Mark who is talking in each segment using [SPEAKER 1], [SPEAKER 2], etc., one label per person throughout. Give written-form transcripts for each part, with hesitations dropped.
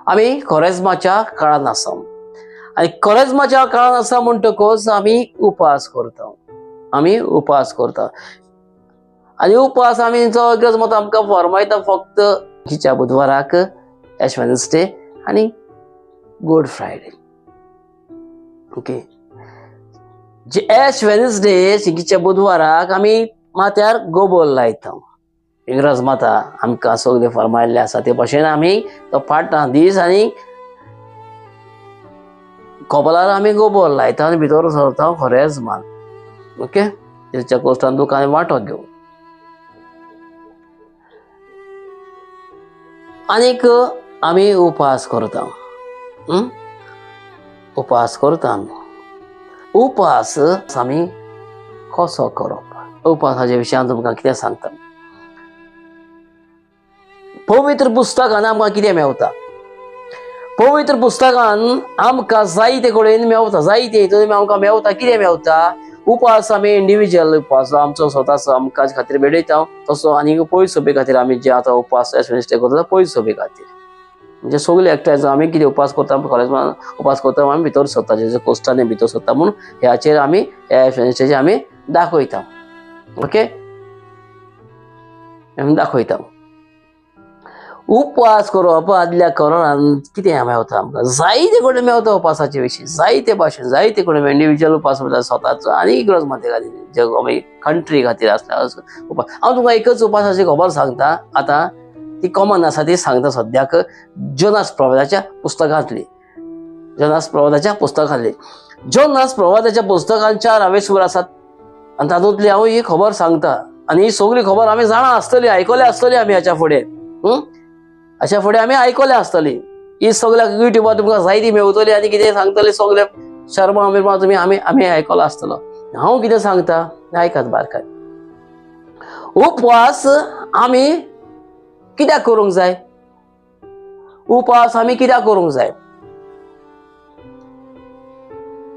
[SPEAKER 1] आमी कोरेज्माच्या काळान आसा आनी कोरेज्माच्या काळान आसा म्हणटकच आमी उपास करता, आमी उपास करता. आनी उपास आमी जो इग्रोज आमकां फॉर्मायता फक्त हिच्या बुधवाराक, एश वेनसडे आनी गुड फ्रायडे. ओके, जे एश वेनसडे शिगीच्या बुधवाराक आमी माथ्यार गोबोर लायता. इंग्रज माता आमकां सगळें फर्मायल्लें आसा ते भशेन आमी तो पाडटा दीस आनी कपलार आमी गोबोर लायता आनी भितर सरता खोरेजमान. ओके, तेच्या कोश्टान दुकान वांटो घेवन. आनीक आमी उपास करता, उपास करता आमी. उपास आमी कसो करप, उपासाच्या विशयान तुमकां कितें सांगता. पवित्र पुस्तकान आमकां कितें मेवता? पवित्र पुस्तकान आमकां जायते कडेन मेवता, जायते हितून आमकां मेवता. कितें मेवता? उपास आमी इंडिविज्युअल उपास आमचो स्वताचो आमकां खातीर मेळयता तसो, आनी पयस सोबे खातीर आमी जे आतां उपास करता पयस सोबे खातीर, म्हणजे सगळे एकठांय आमी कितें उपास करता, कॉलेजमान उपास करता आमी भितर सरता, जेजू कोस्टांनी भितर सरता म्हूण ह्याचेर आमी ह्या वेनसडेचेर आमी दाखयता. ओके, आमी दाखयता. उपवास करप आदल्या कोरोनान कितें मेवता आमकां? जायते कडेन मेवता उपासाचे विशीं, जायते भाशेन, जायते कडेन इंडिविज्युअल उपास म्हणटा स्वताचो आनी इग्रोज माते खातीर, जे आमी कंट्री खातीर आसता उपास. हांव तुमकां एकच उपासाची खबर सांगता आतां, ती कॉमन आसा ती सांगता सद्याक, जोनास प्रवादाच्या पुस्तकांतली. जोनास प्रवादाच्या पुस्तकांतली, जोनास प्रवादाच्या पुस्तकांत 4 हावेसवर आसात आनी तातूंतली हांव ही खबर सांगता. आनी ही सगळी खबर आमी जाणा आसतली, आयकल्या आसतली आमी हाच्या फुडें, अशा फुडें आमी आयकल्या आसतली. ही सगळ्याक युट्यूबार तुमकां जायती मेवतली आनी कितें सांगतले सगळे शर्मा बिर्मा तुमी आमी आमी आयकलो आसतलो. हांव कितें सांगता आयकात बारकाय. उपवास आमी कित्याक करूंक जाय? उपास आमी कित्याक करूंक जाय?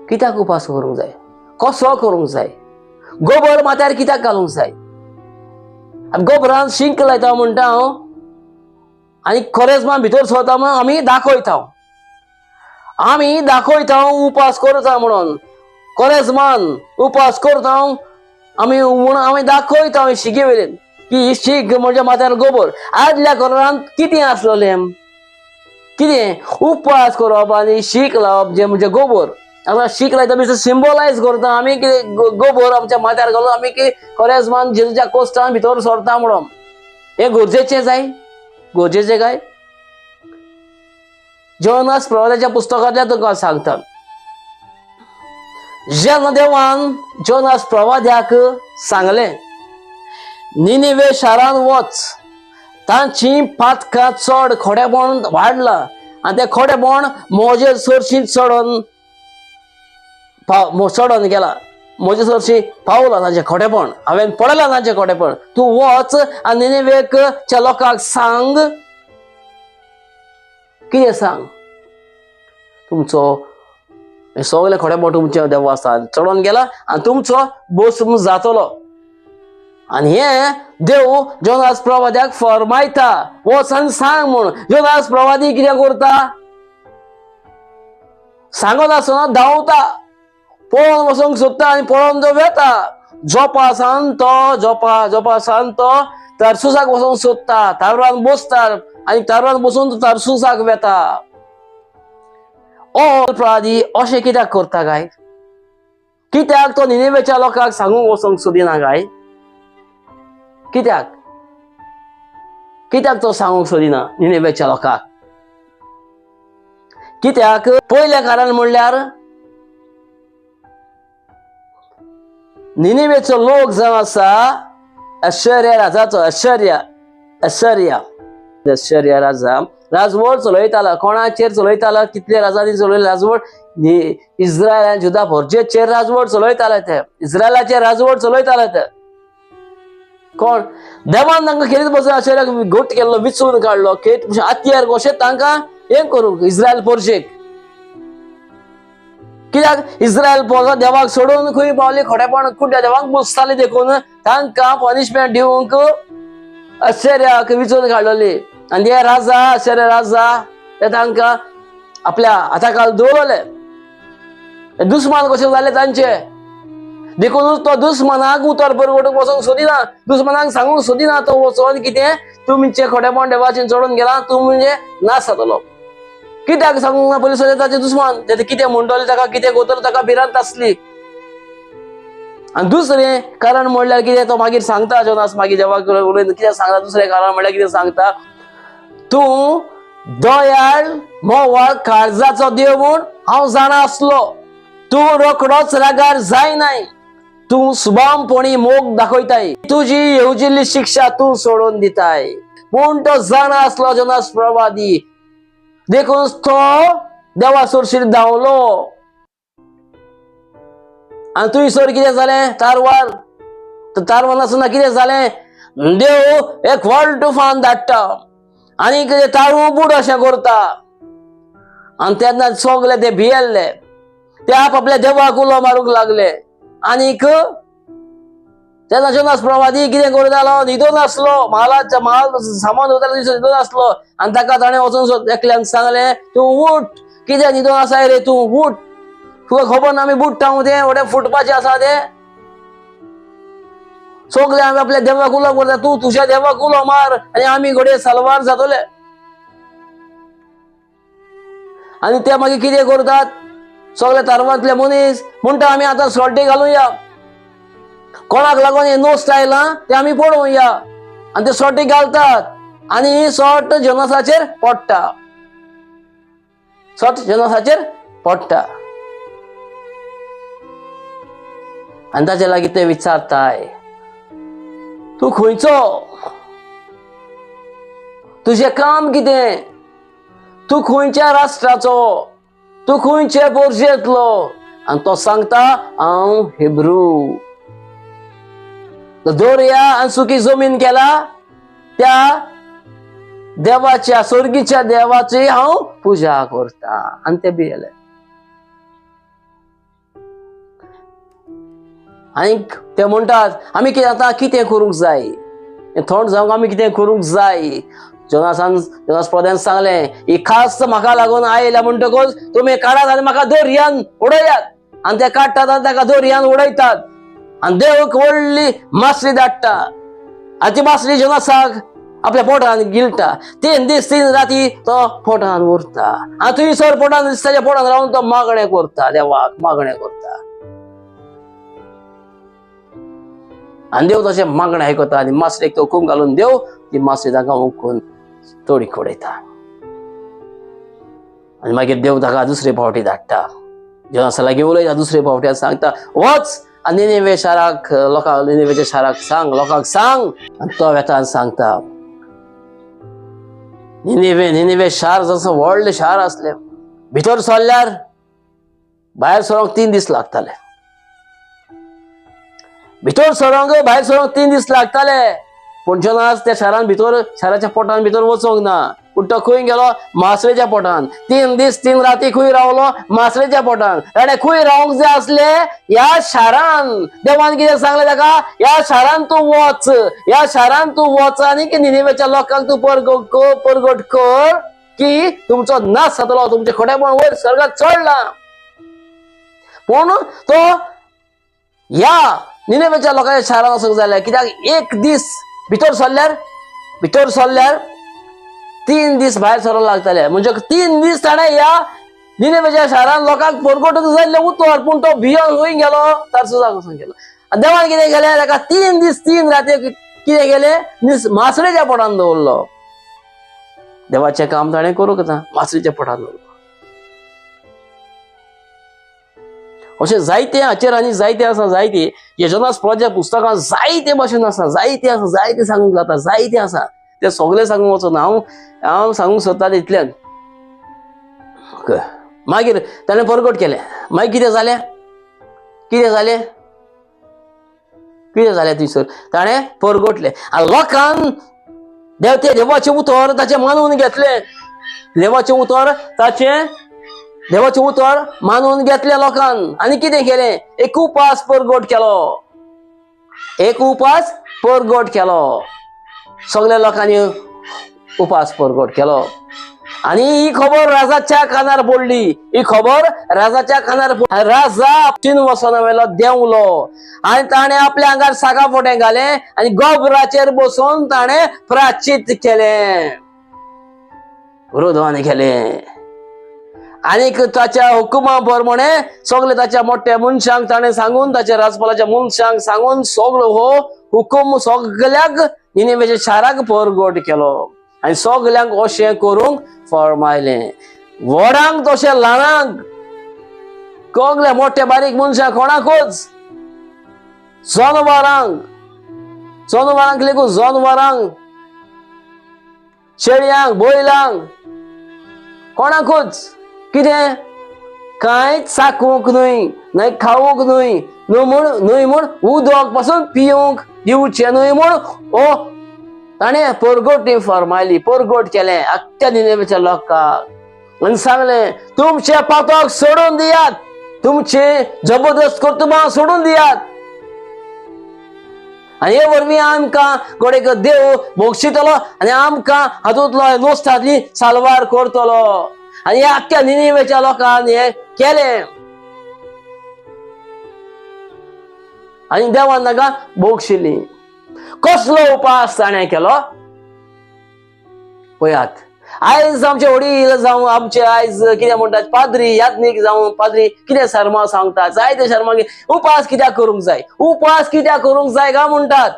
[SPEAKER 1] कित्याक उपास करूंक जाय? कसो करूंक जाय? गोबर माथ्यार कित्याक घालूंक जाय? गोबरान शिंक लायता म्हणटा हांव आनी कोरेज्मा भितर सरता म्हणून आमी दाखयता, आमी दाखयता उपास करता म्हणून. कोरेज्मान उपास करता आमी म्हणून आमी दाखयता शिगे वयल्यान की शीक म्हणजे माथ्यार गोबर. आदल्या कोरान कितें आसलेलें? कितें उपवास करप आनी शीक लावप जे म्हणजे गोबर. आतां शीक लायता भितर सिम्बोलायज करता आमी कितें गोबर आमच्या माथ्यार घालून आमी की कोरेज्मान जेजूच्या कोस्टान भितर सरता म्हणून. हें गरजेचें जाय? गरजेचें काय? जोनास प्रवादाच्या पुस्तकांतल्या तुका सांगता. जेन्ना देवान जोनास प्रवाद्याक सांगलें, निनिवे शारान वच, तांची पातकां चड खोडेपण वाडलां आनी तें खोडेपण म्हजे सरशी चडोन चडोन गेला, म्हजे सरशी पावलां तांचें खोटेपण, हांवें पळयलां तांचें खोटेपण. तूं वच आनी निनिवेकच्या लोकांक सांग. कितें सांग? तुमचो सगळें खोटेपण तुमचें देवा आसा चडोन गेला आनी तुमचो बोस जातलो. आनी हें देव जोनास प्रवाद्याक फरमायता, वच आनी सांग म्हूण. जोनास प्रवादी कितें करता? सांगत आसतना धांवता, पळोवन वचोंक सोदता आनी पळोवन तो वेता. जोपा सान तो जोपा जोपा सान तो तारसुसाक वचोंक सोदता, तारवान बसता आनी तारवान बसून तो तारसुसाक वेता. ओ प्रवादी अशें कित्याक करता काय? कित्याक तो निनिवेच्या लोकांक सांगूंक वचोंक सोदिना काय? कित्याक कित्याक तो सांगूंक सोदिना निनिवेच्या लोकांक? कित्याक? पयलें कारण म्हणल्यार निनिवेचो लोक जावन आसा अश्चर्य राजाचो, अश्चर्य अश्चर्य अश्चर्य राजा राजवट चलयतालो. कोणाचेर चलयतालो? कितले राजांनी चलयले राजवट? इस्रायल आनी जुदा भोरजेचेर राजवट चलयताले ते, इस्रायलाचेर राजवट चलयताले ते. कोण? देवान तांकां खेरीत बसून अश्चर्याक घट केल्लो, विचून काडलो, खेत आत्यार कशें तांकां हें करूंक इस्रायल पोरजेक. कित्याक इस्रायल पोरसां देवाक सोडून खंय पावली? खोटेपण कुड्ड्या देवाक पुजताली देखून तांकां पनिशमेंट दिवंक अश्चर्याक विचून काडलेली. आनी हे राजा अश्चर्य राजा ते तांकां आपल्या हाताखाल दवरले. दुस्मान कशे जाले तांचे. देखूनच तो दुस्मनाक उतर परगटूंक वचोंक सोदिना, दुस्मनाक सांगूंक सोदिना. तो वचोन कितें तुमचें खोटेपण देवाचें चडून गेलां, तूं म्हणजे नाश जातलो. कित्याक सांगूंक ना पयलीं सगळें ताचे दुस्मान ते कितें म्हणटले ताका, कितें करतले ताका भिरांत आसली. आनी दुसरें कारण म्हणल्यार कितें तो मागीर सांगता जोनास मागीर देवाक उलयता कितें सांगता. दुसरें कारण म्हणल्यार कितें सांगता, तूं दयाळ म्होंवाळ काळजाचो देव म्हूण हांव जाणा आसलो. तूं रोखडोच रागार जायनाय, तूं सुबामपणी मोग दाखयताय, तुजी येवजिल्ली शिक्षा तूं सोडून दिताय. पूण तो जाणा आसलो जोनास प्रवादी, देखून तो देवा सोरशीर धांवलो. आनी थंयसर कितें जालें, तारवार तारवार आसतना कितें जालें, देव एक व्हड तुफान धाडटा आनी कितें तारू बुड अशें करता. आनी तेन्ना सगळे ते भियेल्ले, ते आप आपल्या देवाक उलो मारूंक लागले. आनीक तेन्ना जोनास प्रवादी कितें करतालो, न्हिदून आसलो, म्हालाच्या म्हाल सामान वतालो न्हिदून आसलो. आनी ताका ताणें वचून एकल्यान सांगलें, तूं उठ, कितें न्हिदून आसाय रे तूं, उठ, तुका खबर ना आमी बुडटा तें व्हडें फुटपाचें आसा तें. सगळे आमी आपल्या देवाक उलो करता, तूं तुज्या देवाक उलो मार आनी आमी घडये सलवार जातले. आनी ते मागीर कितें करतात, सगळे तारवांतले मनीस म्हणटा आमी आतां सोल्टी घालुया, कोणाक लागून हें नोस्ट आयलां तें आमी पळोवया. आनी ते सोल्टी घालतात आनी ही सोट जोनासाचेर पडटा, सोट जोनासाचेर पडटा. आनी ताचे लागीं ते विचारताय, तूं खंयचो, तुजें काम कितें, तूं खंयच्या राष्ट्राचो, तूं खंयचे पोरशेंतलो. आनी तो सांगता, हांव हिब्रू. दर्या आनी सुकी जमीन केला त्या देवाच्या, स्वर्गीच्या देवाची हांव पुजा करता. आनी ते भियेले. आनी ते म्हणटात आमी कितें आतां कितें करूंक जाय, थंड जावंक आमी कितें करूंक जाय. जोनासान जोनास प्रधान सांगलें, ही खास म्हाका लागून आयल्या म्हणटकच तुमी काडात आनी म्हाका दर्यान उडयात. आनी ते काडटात आनी ताका दर्यान उडयतात. आनी देव व्हडली मासली धाडटा आनी ती मासली जोनासाक आपल्या पोटान गिळटा. 3 दीस 3 राती तो पोटान उरता. आनी थंयसर पोटान ताच्या पोटान रावन तो मागणें करता, देवाक मागणें करता. आनी देव तशें मागणें आयकता आनी मासलेक तो हुकूम घालून देव ती मासली तांकां हुकून तोडीक उडयता. आनी मागीर देव ताका दुसरे फावटी धाडटा, जोनासा लागीं उलयता दुसरे फावटी सांगता, वच आनी निनेवे शाराक लोकांक, निनेवेच्या शाराक सांग, लोकांक सांग. आनी तो वेता आनी सांगता. निनेवे निनेवे शार जसो व्हडलें शार आसलें, भितर सरल्यार भायर सरोंक 3 दीस लागताले, भितर सरोंक भायर सरोंक 3 दीस लागताले. पूण जोनास त्या शारान भितर, शाराच्या पोटान भितर वचोंक ना. पूण तो खंय गेलो, मासळेच्या पोटान. 3 दीस 3 राती खंय रावलो, मासळेच्या पोटान. ताणें खंय रावंक जाय आसलें, ह्या शारान. देवान कितें सांगलें ताका, ह्या शारान तूं वच, ह्या शारान तूं वच आनी निनेवेच्या लोकांक तूं परगट कर की तुमचो नाश जातलो, तुमचें खोटेपण वयर स्वर्गात चडलां. पूण तो ह्या निनेवेच्या लोकांच्या शारान वचूंक जाय, कित्याक 1 दीस भितर सरल्यार, भितर सरल्यार 3 दीस भायर सरोंक लागताले. म्हणजे 3 दीस ताणें ह्या निनेवेच्या शारान लोकांक परगटूंक जाय उतर. पूण तो भियोन खंय गेलो, तारसुसाक वचून गेलो. आनी देवान कितें केलें, ताका 3 दीस 3 राती कितें केलें, मासळेच्या पोटान दवरलो. देवाचें काम ताणें करूंक ना, मासळेच्या पोटान दवरलो. अशें जायते हाचेर आनी जायते आसा, जायते जोनास प्रवादाच्या पुस्तकांत जायते भाशेन आसा, जायते आसा, जायते सांगूंक जाता, जायते आसा. ते सगळे सांगूंक वचना, हांव हांव सांगूंक सोदता तितल्यान. मागीर ताणें परगट केलें. मागीर कितें जालें, कितें जालें, कितें जालें थंयसर ताणें परगटलें. आनी लोकान देव देवाचें उतर ताचें मानून घेतलें, देवाचें उतर ताचें, देवाचें उतर मानून घेतलें लोकान. आनी कितें केलें, एक उपास परगट केलो, एक उपास परगट केलो. सगळ्या लोकांनी उपास परगट केलो. आनी ही खबर राजाच्या कानार पडली. ही खबर राजाच्या कानार. राजा 3 वर्सां वेलो देंवलो आनी ताणें आपल्या आंगार साका फोटे घाले आनी गोबराचेर बसून ताणें प्राचित केलें, रुदवान केलें. आनीक ताच्या हुकुमा प्रमाणे सगळे ताच्या मोठ्या मनशांक ताणें सांगून, ताच्या राजपालाच्या मनशांक सांगून सगळो हो हुकूम सगळ्याक निनेवेच्या शाराक परगट केलो आनी सगळ्यांक अशें करूंक फर्मायलें. व्हडांक तशें ल्हानांक, सगळे मोठे बारीक मनशां कोणाकूच, जनावरांक, जनावरांक लेगून, जनावरांक, शेळयांक, बैलांक, कोणाकूच कितें कांयच चाकूंक न्हय, न्हय खावंक न्हय, न्हय म्हूण न्हय म्हूण उदक पासून पिवंक दिवचें न्हय म्हूण ओ ताणें परगट फर्मायली, परगट केलें आख्ख्या निनेवेच्या लोकांक आनी सांगलें, तुमचें पातक सोडून दियात, तुमचे जबरदस्त कर्तुबां सोडून दियात आनी हे वरवीं आमकां गोडेक देव बक्षितलो आनी आमकां हातूंतलो नुस्तांतली साल्वार करतलो. आनी ह्या आख्ख्या निनेवेच्या लोकांनी हें केलें आनी देवान ताका बक्षिली. कसलो उपास ताणें केलो पळयात. आयज आमचे वडील जावं, आमचे आयज कितें म्हणटात पाद्री, याज्ञीक जावं पाद्री कितें शर्मा सांगतात, जायते शर्मा उपास कित्याक करूंक जाय, उपास कित्याक करूंक जाय काय म्हणटात.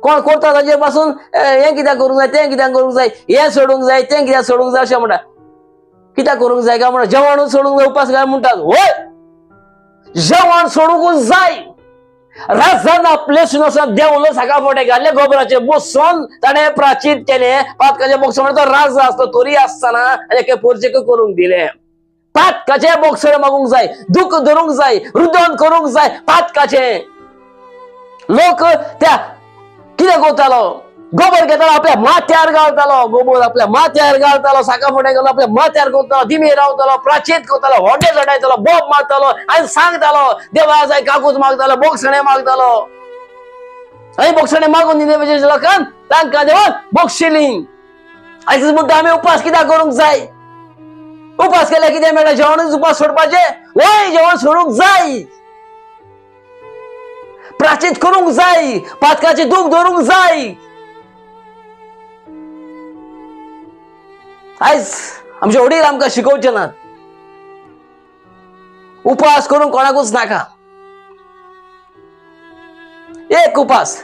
[SPEAKER 1] कोण करता ताजे पासून हें कित्याक करूंक जाय, तें कित्याक करूंक जाय, हें सोडूंक जाय, तें कित्याक सोडूंक जाय अशें म्हणटात. कित्याक करूंक जाय काय म्हणटात, जेवणूच सोडूंक जाय उपास काय म्हणटात. वय, जेवण सोडूंकूच जाय. राजान आपले सिंहासनार देंवलो, साका फोटे घातले, गोबराचे बसून ताणें प्राचीत केलें. पातकाचे बोगसण तो राजा आसलो तरी आसतना आनी एके पोरचेक करूंक दिलें. पातकाचे बोगसण मागूंक जाय, दुःख धरूंक जाय, रुदन करूंक जाय पातकाचें. लोक त्या कितें करतालो, गोबर घेतालो आपल्या माथ्यार घालतालो, गोबर आपल्या माथ्यार घालतालो, साका फोटे घालो आपल्या माथ्यार करतालो, दिमी रावतालो, प्राचीत करतालो, होडे चडायतालो, बोब मारतालो आनी सांगतालो देवा जाय काकूत मागतालो, बोगसणे मागतालो. आनी बोगसणे मागून निनेवेच्या लोकांक तांकां देवान बक्षिली. आयज म्हणटा आमी उपास कित्याक करूंक जाय, उपास केल्यार कितें मेळटा, जेवणूच उपास सोडपाचें? वय, जेवण सोडूंक जाय, प्राचीत करूंक जाय, पातकाचें दूख धरूंक जाय. आयज आमचे वडील आमकां शिकोवचे नात, उपास करूंक कोणाकूच नाका. एक उपास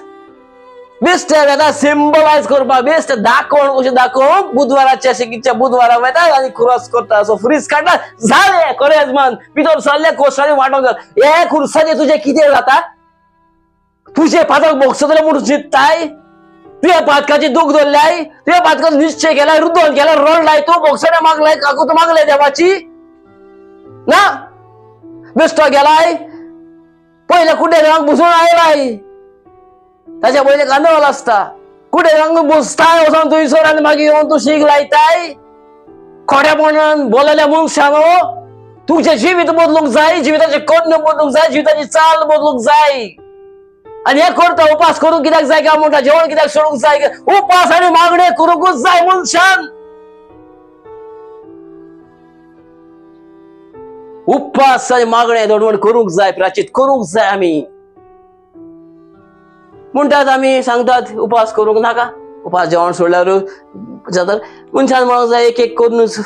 [SPEAKER 1] बेश्टे वेता सिंबलायज करपाक, बेश्टे दाखोवन कशें दाखोवंक बुधवाराच्या शेकीच्या बुधवारा वेता आनी क्रॉस करता, असो फ्रीज काडटा, जालें कोरेजमान भितर सरले कोर्सांनी वांटोंक. हे खुर्साचें तुजें कितें जाता, तुजें पातक बोगसतलें म्हूण चिंत्ताय, तुवें पातकाची दूख धरल्याय, तुवें पातकाचो निश्चय केलाय, रुदन केलाय, रडलाय, तूं बोगसणे मागलाय, काकूत मागले देवाची ना, बेश्टो गेलाय पयले कुड्डे रंग बसून आयलाय, ताच्या पयले कांदोळ आसता, कुड्डे रंग बसताय वचोन थंयसर आनी मागीर येवन तूं शीक लायताय. खोट्यापणान बोललेल्या मनशानो तुजें जिवीत बदलूंक जाय, जिविताचें कर्ण बदलूंक जाय, जिविताची चाल बदलूंक जाय. आनी हें करता उपास करूंक कित्याक जाय काय म्हणटा, जेवण कित्याक सोडूंक जाय, उपास आनी मागणें करूंकूच जाय मनशान. उपास आनी मागणें दडवण करूंक जाय, प्राचीत करूंक जाय. आमी म्हणटात, आमी सांगतात उपास करूंक नाका, उपास जेवण सोडल्यार जाता. मनशान म्हणूंक जाय एक एक करूनच,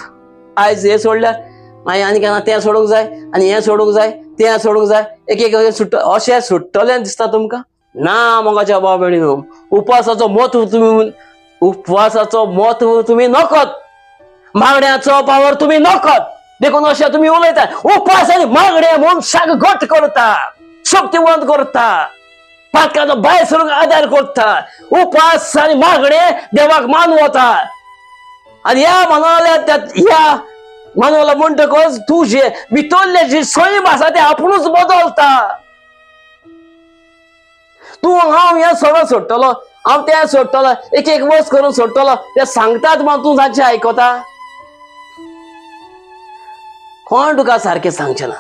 [SPEAKER 1] आयज हें सोडल्यार मागीर आनी केन्ना तें सोडूंक जाय, आनी हें सोडूंक जाय, तें सोडूंक जाय, एक एक सुट्ट अशें सुट्टलें दिसता तुमकां ना. मोगाच्या भाव भयणीनो, उपासाचो म्हत्व तुमी, उपवासाचो म्हत्व तुमी नकत, मागण्याचो पावर तुमी नकत, देखून अशें तुमी उलयता. उपास आनी मागणें मनशाक घट करता, शक्तिवंत करता, पातकाचो भायर सरूंक आदार करता. उपास आनी मागणें देवाक मानवता. आनी ह्या मानवल्या त्या ह्या मानवला म्हणटकच तुजें भितरलें जी सैम आसा तें आपुणूच बदलता. तूं हांव हें सगळें सोडटलो, हांव तें सोडटलो, एक एक वर्स करून सोडटलो, ते सांगतात मात तूं तांचें आयकता. कोण तुका सारकें सांगचें ना,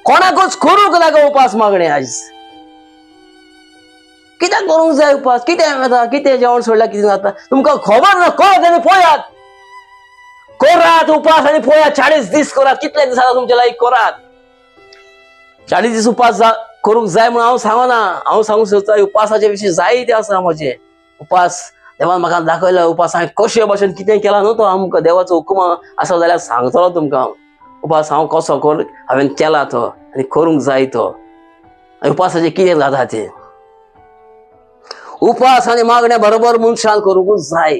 [SPEAKER 1] कोणाकूच करूंक नाका उपास मागणें. आयज कित्याक करूंक जाय उपास, कितें जाता, कितें जेवण सोडल्यार कितें जाता तुमकां खबर ना, कळत आनी पळयात. करात उपास आनी पळयात 40 दीस करात. कितले दीस आसा तुमचे लायक करात. 40 दीस उपास करूंक जाय म्हणून हांव सांगना. हांव सांगूंक सोदता उपासाचे विशीं जायते आसा म्हजे उपास. देवान म्हाका दाखयलो उपास हांवें कशे भशेन कितें केलां न्हू तो आमकां देवाचो हुकूम आसा जाल्यार सांगतलो तुमकां हांव. उपास हांव कसो कर हांवें केला तो आनी करूंक जाय तो. आनी उपासाचें कितें जाता तें. उपास आनी मागण्या बरोबर मनशान करूंकूच जाय.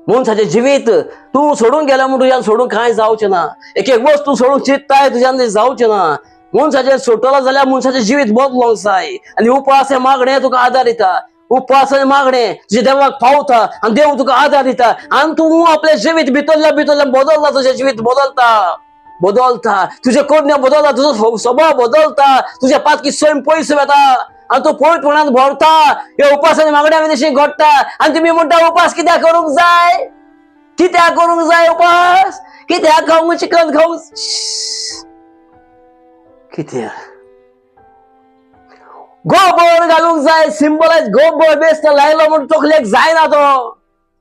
[SPEAKER 1] मनशाचें जिवीत तूं सोडूंक गेलो म्हूण तुज्यान सोडूंक कांय जावचें ना. एक एक वस्तू सोडूंक चित्ताय तुज्यान तें जावचें ना. मनशाचें सोडटलो जाल्यार मनशाचें जिवीत बदलोंक जाय. आनी उपास हें मागणें तुका आदार दिता. उपास आनी मागणें तुज्या देवाक पावता आनी देव तुका आदार दिता. आनी तूं आपलें जिवीत भितरल्या भितरल्यान बदलता. तुजें जिवीत बदलता बदलता. तुजें करण्यो बदलता. तुजो स्वभाव बदलता. तुज्या पातकी स्वयं पयस वता आनी तूं पवित्रपणान भरता. ह्या उपास आनी मागण्या विशीं घडटा. आनी तुमी म्हणटा उपास कित्याक करूंक जाय? कित्याक करूंक जाय उपास? कित्याक खावंक चिकन खावंक कित्याक? गोबर घालूंक जाय. सिंबलायज गोबर बेस्त लायलो म्हूण तकलेक जायना तो.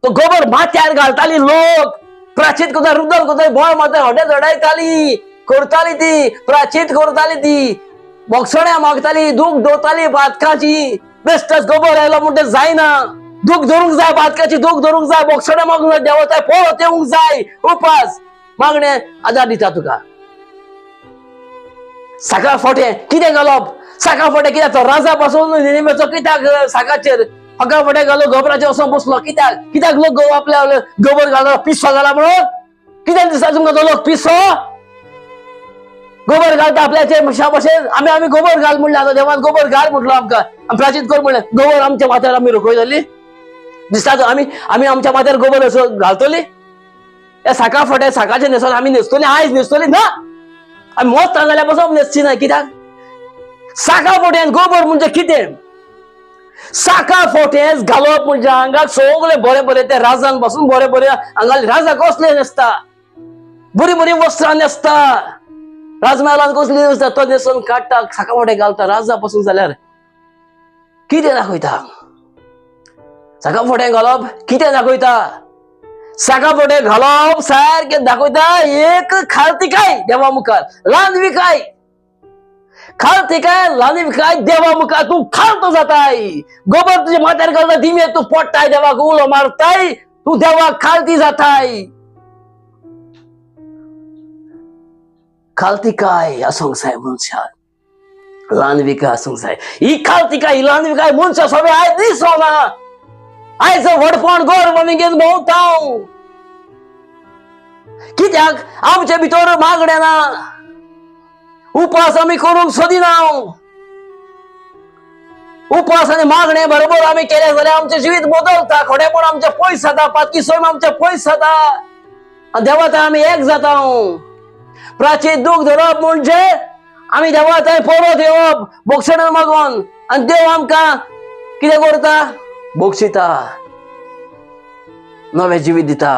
[SPEAKER 1] तो गोबर माथ्यार घालताली लोक. प्राचीत करता रुदल करता बोळ माथ्यार हॉटेल चडायताली करताली ती. प्राचीत करताली ती. बोगसण्या मागताली. दूख दवरताली पातकाची. बेस्टच गोबर लायलो म्हूण तें जायना. दूख धरूंक जाय पातकाची. दूख धरूंक जाय. बोगसण्या मागूंक जाय. देवताय परत येवंक जाय. उपास मागणे आदार दिता तुका. साका फोटे कितें घालप? साका फोटे कित्याक? तो राजा पासून निमेचो कित्याक साकाचेर फका फोटे घालो गोबराचेर वचोन बसलो कित्याक? कित्याक लोक आपल्या गोबर घालो पिसो जाला म्हणून? कित्याक दिसता तुमकां तो लोक पिसो? गोबर घालता आपल्याचेर मनशा भशेन. आमी आमी गोबर घाल म्हणलें. आतां देवान गोबर घाल म्हटलो आमकां. आमी प्राचीत कर म्हणलें. गोबर आमच्या माथ्यार आमी रोखयतली दिसता. आमी आमी आमच्या माथ्यार गोबर असो घालतली? हे साका फोटे साकाचे न्हेसोन आमी न्हेसतली? आयज न्हेसतली ना. आमी मोत जाल्यार पासून न्हेसची ना. कित्याक? साका फोट्यान गोबर म्हणजे कितें? साका फोटेच घालप म्हणजे हांगा सगळे बरे बरे ते राजान पासून बरे बरे हांगा राजा कसले न्हेसता? बरी बरी वस्त्रां न्हेसता. राजमहालान कसली न्हेसता तो न्हेसून काडटा साका फोटे घालता. राजा पासून जाल्यार कितें दाखयता? साका फोटे घालप कितें दाखयता? साका फोटे घालप सारकें दाखयता एक खालतिकाय देवा मुखार. ल्हान विकाय खालतिकाय ल्हान विकाय देवा मुखार. तूं खालतो जाताय. गोबर तुज्या माथ्यार घालता दिमेर तूं पडटाय. देवाक उलो मारताय. तूं देवाक खालती जाताय. खालतिकाय आसूंक जाय मनशाक. ल्हान विकाय आसूंक जाय. ही खालतिकाय ही ल्हान विकाय मनशा सगळें आयज दिसना. आयज व्हडपण गोर आमी घेवन भोंवता. कित्याक? आमचे भितर मागणें ना. उपास आमी करूंक सोदिना. उपास आनी मागणें बरोबर आमी केलें जाल्यार आमचें जिवीत बदलता. खोडेपण आमचें पयस जाता. पातकी सैम आमचें पयस जाता. आनी देवा आमी एक जाता. प्राचीत दूख धरप म्हणजे आमी देवा थंय परत येवप बोगसणां मागून. आनी देव आमकां कितें करता? बोगशिता. नवें जिवीत दिता.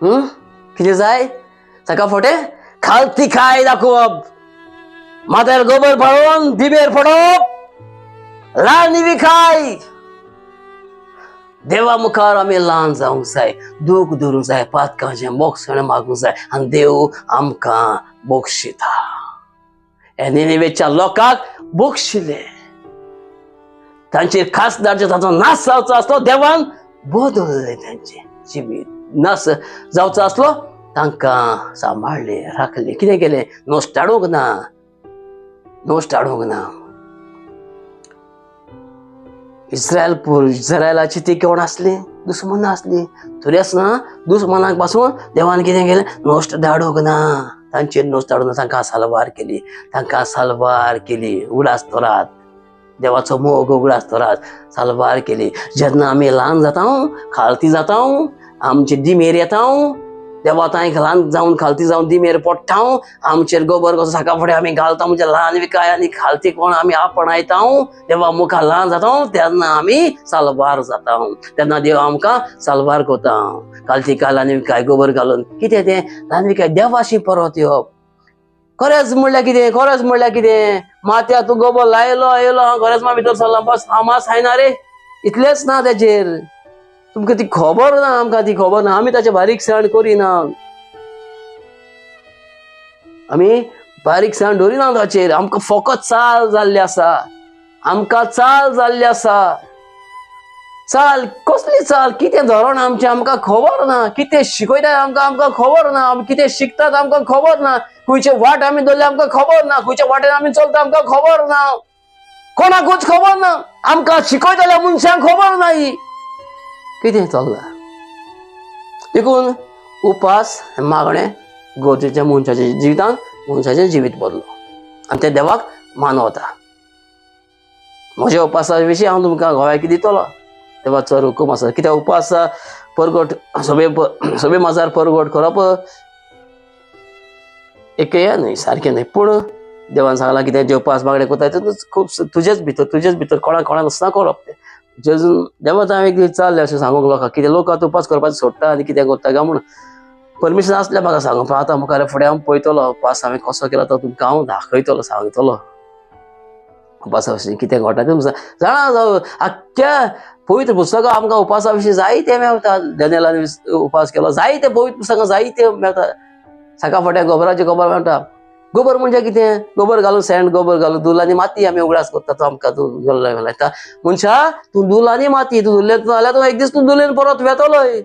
[SPEAKER 1] कितें जाय? ताका फोटे खालतिकाय दाखोवप. माथ्यार गोबर पडोवन दिबेर पडप. ल्हान विकाय. देवा मुखार आमी ल्हान जावंक जाय. दूख धरूंक जाय. पातकांचें बोगसणें मागूंक जाय. आनी देव आमकां बोगशिता. हे निनेवेच्या लोकांक बोगशिले. तांचेर खास धाडचे ताचो नाश जावचो आसलो देवान बदललें तांचें जिवीत. नाश जावचो आसलो तांकां सांबाळ्ळें राखलें. कितें केलें? नश्ट हाडूंक ना. नश्ट हाडूंक ना. इस्रायल इस्रायलाची ती कोण आसली? दुस्मनां आसली. तरी आसतना दुस्मनाक पासून देवान कितें केलें? नश्ट धाडूंक ना. तांचेर नश्ट धाडूंक ना. तांकां साल्वार केली. तांकां साल्वार केली. उगडास दवरात. देवाचो मोग उगडास दवरात. साल्वार केली. जेन्ना आमी ल्हान जाता खालती जाता आमचे दिमेर येता देवा तांय ल्हान जावन खालती जावन दिमेर पडटा. आमचेर गोबर कसो साका फुडें आमी घालता म्हणजे ल्हान विकाय आनी खालती कोण आमी आपणायता. देवा मुखार ल्हान जाता तेन्ना आमी साल्वार जाता. तेन्ना देव आमकां साल्वार करता. खालती काय ल्हान विकाय गोबर घालून कितें तें ल्हान विकाय देवाशी परत येवप. खरेंच म्हणल्यार कितें, खरेंच म्हणल्यार कितें, माथ्या तूं गोबोर लायलो येयलो हांव खरेंच भितर सरला, बस हांव मास खायना रे, इतलेंच ना तेचेर. तुमकां ती खबर ना, आमकां ती खबर ना, आमी ताचें बारीकसाण करिना, आमी बारीकसाण दवरिना ताचेर. आमकां फकत चाल जाल्ली आसा, आमकां चाल जाल्ली आसा. चाल कसली चाल, कितें धोरण आमचें आमकां खबर ना, कितें शिकयतात आमकां आमकां खबर ना, आमी कितें शिकतात आमकां खबर ना, खंयचे वाट आमी धरले आमकां खबर ना, खंयच्या वाटेन आमी चलता आमकां खबर ना, कोणाकूच खबर ना, आमकां शिकयतल्या मनशांक खबर ना कितें चल्लां. देखून उपास मागणें गरजेचें मनशाच्या जिवितांत, मनशाचें जिवीत बदलो आनी तें देवाक मानवता. म्हज्या उपासा विशीं हांव तुमकां गोव्याक दितलो, देवाचो हुकूम आसा. कित्याक उपास परगट सभे सभे माजार परगट करप एक हें न्हय, सारकें न्हय. पूण देवान सांगलां कितें, जे उपास मागणें करता तितून खूब तुजेच भितर, तुजेच भितर कोणा कोणाक आसतना करप तें. जेजून देवान हांवें एक विचारलें अशें सांगूंक लोकांक, कितें लोक आतां उपास करपाचें सोडटा आनी कितें करता काय म्हूण. परमिशन आसलें म्हाका सांगूंक, पण आतां मुखार फुडें हांव पळयतलो उपास हांवें कसो केला तो तुमकां हांव दाखयतलो, सांगतलो उपासा विशीं कितें घडटा तें तुमकां जाणा जावं. आख्ख्या पवित्र पुस्तकां आमकां उपासा विशीं जायते मेळटा. दानियेलान उपास केलो, जायते पवित्र पुस्तकां जायते मेळटा. सकाळ फाट्या गोबराचे गोबर मेळटा. गोबर म्हणजे कितें, गोबर घालून सेंड, गोबर घालून धूल आनी माती आमी उगडास करता, तो आमकां तूं लायता. मनशा तूं धूल आनी माती, तूं धुल्लें जाल्यार तूं एक दीस तूं धुलेन परत वेतलोय.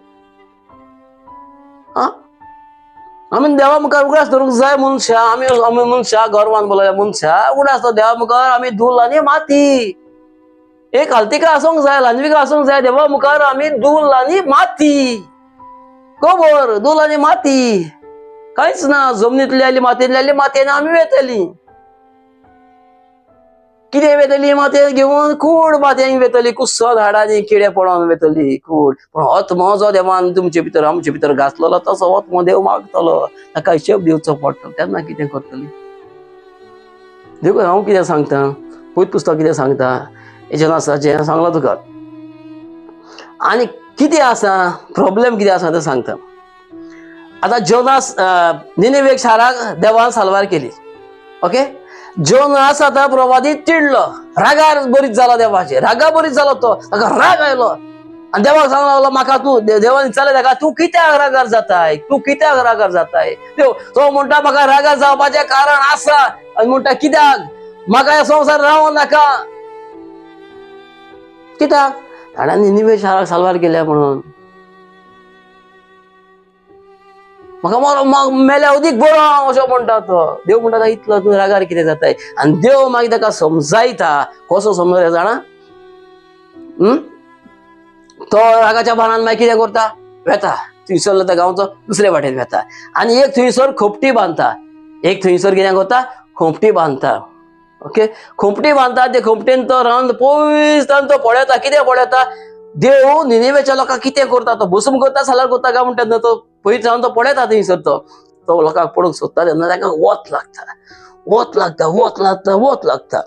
[SPEAKER 1] आं, आमी देवा मुखार उगडास धरूंक जाय मनशा, आमी आमी मनशा गर्वान बोलया मनशा उगडास देवा मुखार आमी धूल आनी माती. एक हलतिका आसूंक जाय, ल्हानविका आसूंक जाय, देवा मुखार आमी धूल आनी माती, गोबर, धूल आनी माती, कांयच ना. जमनींतली आयली, मातयेंतली आयली, मातयेन आमी वेतली. कितें वेतली मातयेन घेवन, कूड मातयेन वेतली, कुसत हाडांनी किडे पडोवन वेतली कूड. पूण आत्मो जो देवान तुमचे भितर आमचे भितर घातलेलो तसो आत्मो देव मागतलो, ताका हिशेब दिवचो पडटलो. तेन्ना कितें करतली? देखून हांव कितें सांगता, पयत पुस्तक कितें सांगता हेजें आसा जें सांगलां तुका. आनी कितें आसा प्रॉब्लेम कितें आसा तें सांगता. आतां जोनास निनेवेक शाराक देवान साल्वार केली, ओके. जोनास आतां प्रवादी चिडलो, रागार बरीच जालो, देवाचेर रागा बरीच जालो तो, ताका राग आयलो आनी देवाक सांगूंक लागलो, म्हाका तूं, देवान विचारलें ताका, तूं कित्याक रागार जाताय, तूं कित्याक रागार जाताय? देव तो म्हणटा म्हाका रागार जावपाचें कारण आसा. आनी म्हणटा कित्याक, म्हाका ह्या संवसार रावों नाका. कित्याक? ताणें निनेवे शाराक साल्वार केल्या म्हणून. म्हाका मेल्या अदीक बरो हांव अशें म्हणटा तो. देव म्हणटा इतलो तूं रागार कितें जाताय? आनी देव मागीर ताका समजायता. कसो समजायता जाणा? तो रागाच्या भानान मागीर कितें करता, वेता थंयसरलो त्या गांवचो दुसरे वाटेन वेता आनी एक थंयसर खोपटी बांदता. एक थंयसर कितें करता, खोपटी बांदता, ओके. खोपटी बांदता, ते खोपटेन तो रावन पयस रावन तो पळयता. कितें पळयता? देव निनेवेच्या लोकांक कितें करता, तो भस्म करता, सालार करता काय म्हणटा तेन्ना तो पयस रावन तो पळयता. थंयसर तो तो लोकांक पळोवंक सोदता तेन्ना ताका वत लागता, वत लागता, वत लागता, वत लागता.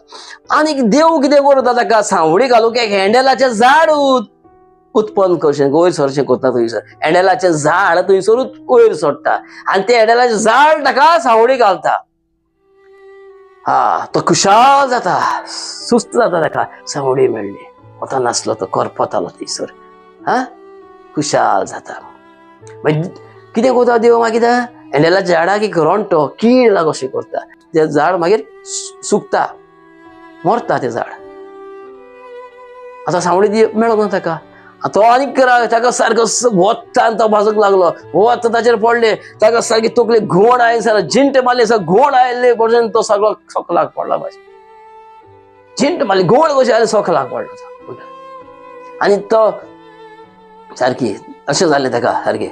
[SPEAKER 1] आनी देव कितें करता, ताका सांवळी घालूंक एक हँडलाचें झाड उत्पन्न करचें, वयर सरचें करता. थंयसर हँडलाचें झाड थंयसर वयर सोडटा आनी तें हँडलाचें झाड ताका सांवळी घालता. हा, तो खुशाल जाता, सुस्त जाता, ताका सांवळी मेळ्ळी. वता नासलो तो करपतालो थंयसर, हा, खुशाल जाता. मागीर कितें करता देव मागीर, हँडलाच्या झाडाक एक रोंटो कीड लागो अशें करता. तें झाड मागीर सुकता, मरता तें झाड. आतां सांवळी दी मेळना ताका. तो आनीक ताका सारको वता आनी तो भाजूंक लागलो. वत ताचेर पडलें, ताका सारकी तकली घुंवण आयली, सारको जिंट मारली, सगळो घुंवण आयिल्ले भशेन तो सगळो सोकलाक पडला. भाशेन जिंट मारली, घुंवण कशी आयली, सोकलाक पडलो. आनी तो सारकी अशें जालें ताका, सारकें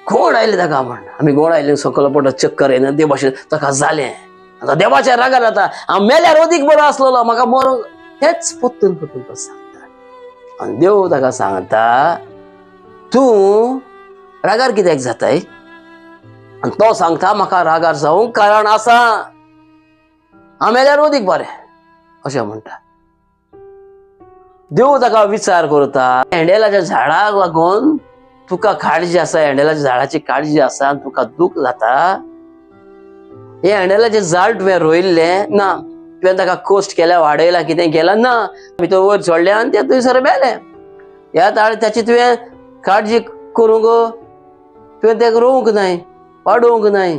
[SPEAKER 1] घुंवण आयलें ताका. म्हण आमी घुंवण आयले सकयल पडटा, चक्कर येना ते भाशेन ताका जालें. आतां देवाच्या रागार जाता, हांव मेल्यार अदीक बरो आसलेलो, म्हाका मरूंक. तेच परतून परतून तो सांगता. आनी देव ताका सांगता, तूं रागार कित्याक जाताय? आनी तो सांगता, म्हाका रागार जावंक कारण आसा, हांव मेल्यार अदीक बरें अशें म्हणटा. देव ताका विचार करता, हँडलाच्या झाडाक लागून तुका काळजी आसा, हँडलाच्या झाडाची काळजी आसा आनी तुका दूख जाता. हें हँडलाचें झाड तुवें रोयिल्लें ना, तुवें ताका कोस्ट केल्या, वाडयला, कितें केलां ना, भितर वयर चडलें आनी तें थंयसर मेलें. ह्या ताळ ताची तुवें काळजी करूंक, तुवें तेका रोवंक नाय, वाडोवंक नाय,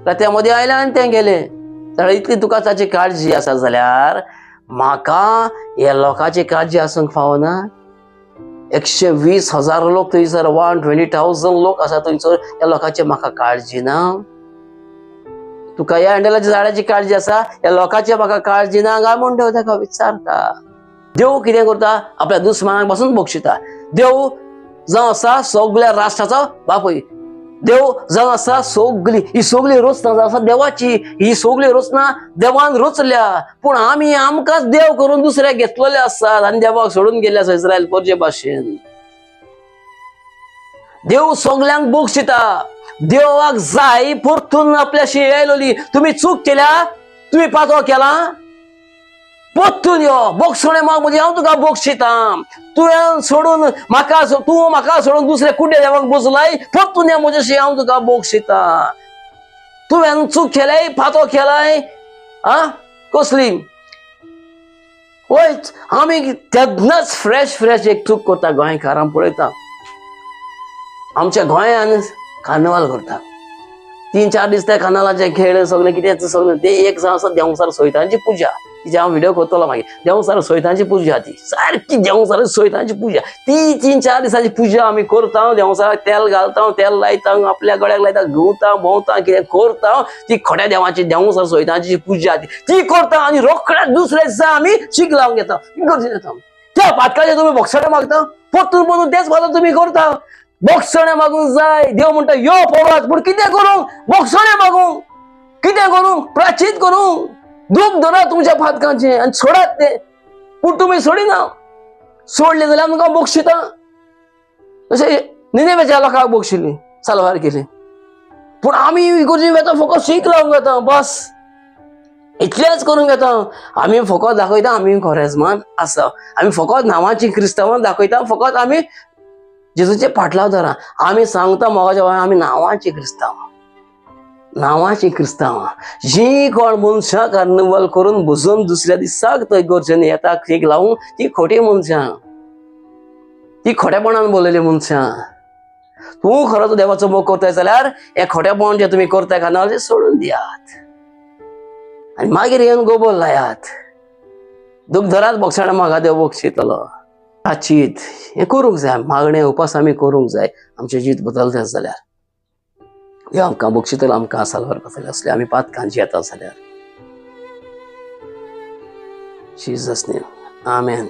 [SPEAKER 1] त्या मदीं आयलें आनी तें गेलें. जाल्यार इतली तुका ताची काळजी आसा जाल्यार म्हाका ह्या लोकांची काळजी आसूंक फावना. 120,000 लोक थंयसर, 120,000 लोक आसा थंयसर, ह्या लोकांची म्हाका काळजी ना. तुका ह्या हँडलाच्या झाडाची काळजी आसा, ह्या लोकांची म्हाका काळजी ना काय म्हूण देव ताका विचारता. देव कितें करता, आपल्या दुस्मानाक पासून बक्षिता. देव जावं आसा सगळ्या राष्ट्राचो बापूय, देव जावं आसा सगळी ही सगळी रचना जावं आसा देवाची, ही सगळी रचना देवान रचल्या, पूण आमी आमकांच देव करून दुसऱ्याक घेतलेले आसात आनी देवाक सोडून गेल्ले आसा इस्रायल परजे भाशेन. देव सगळ्यांक बक्षिता. देवाक जाय परतून आपल्याशी आयलोली, तुमी चूक केल्या, तुमी पातो केला, परतून यो, बोगसणे माग म्हणजे हांव तुका बक्षिता. तुवें सोडून म्हाका, तूं म्हाका सोडून दुसऱ्या कुड्या देवाक बसलाय, परतून यो म्हज्याशी, हांव तुका बक्षिता. तुवें चूक केल्याय, पातो केलाय, आ कसली वय. आमी तेन्नाच फ्रेश फ्रेश एक चूक करता गोंयकारां पळयता. आमच्या गोंयान कार्नवाल करता, 3-4 दीस त्या कार्नवालाचे खेळ सगळे कितें सगळें ते एक जावन आसा देंवचार सोयतांची पुजा, तिची हांव व्हिडिओ करतलो मागीर. देंवचार सोयतांची पुजा, ती सारकी देंवचार सोयतांची पुजा, ती 3-4 दिसांची पुजा आमी करता. देंवचाराक तेल घालता, तेल लायता, आपल्या गळ्याक लायता, घुंवता भोंवता, कितें करता, ती खोट्या देवाची देंवचार सोयतांची पुजा ती करता आनी रोखड्याच दुसऱ्या दिसा आमी शीक लावन घेता, गरजेन येता. त्या पातकाचे तुमी बोगसणे मागता, परतून परतून तेच पातक तुमी करता. बोगसणे मागूंक जाय. देव म्हणटा यो परत, पूण कितें करूंक? बोगसणे मागूंक, कितें करूंक? प्राचीत करूंक, दूख धरात तुमच्या पातकांचें आनी सोडात तें. पूण तुमी सोडिना, सोडलें जाल्यार आमकां बक्षिता. तशें निनेवेच्या लोकांक बक्षिल्ली, साल्वार केली, पूण आमी इगर्जेन वेता फकत शीक लावंक वेता, बस इतलेंच करूंक येता. आमी फकत दाखयता आमी खोरेजमान आसा, आमी फकत नांवाची क्रिस्तांवां दाखयता, फकत आमी जेजूचे फाटलाव धरा. आमी सांगता मोगाच्या भावान, आमी नांवाची क्रिस्तांवां, नांवाची क्रिस्तांवां. जी कोण मनशां कार्निवाल करून बसून दुसऱ्या दिसाक थंय गरजेन येता केक लावूंक, ती खोटी मनशां, ती खोटेपणान बोलयली मनशां. तूं खरोच देवाचो मोग करताय जाल्यार हें खोटेपण जें तुमी करताय कार्निवाल तें सोडून दियात आनी मागीर येवन गोबोर लायात, दूख धरात, बोगसाणां म्हाका देव बक्षितलो. चीत हें करूंक जाय, मागणें उपास आमी करूंक जाय. आमचें जीत बदलतें जाल्यार देव आमकां बक्षितलो, आमकां साल्वार करतले असले आमी पातकांची येता जाल्यार. Jesus name, amen.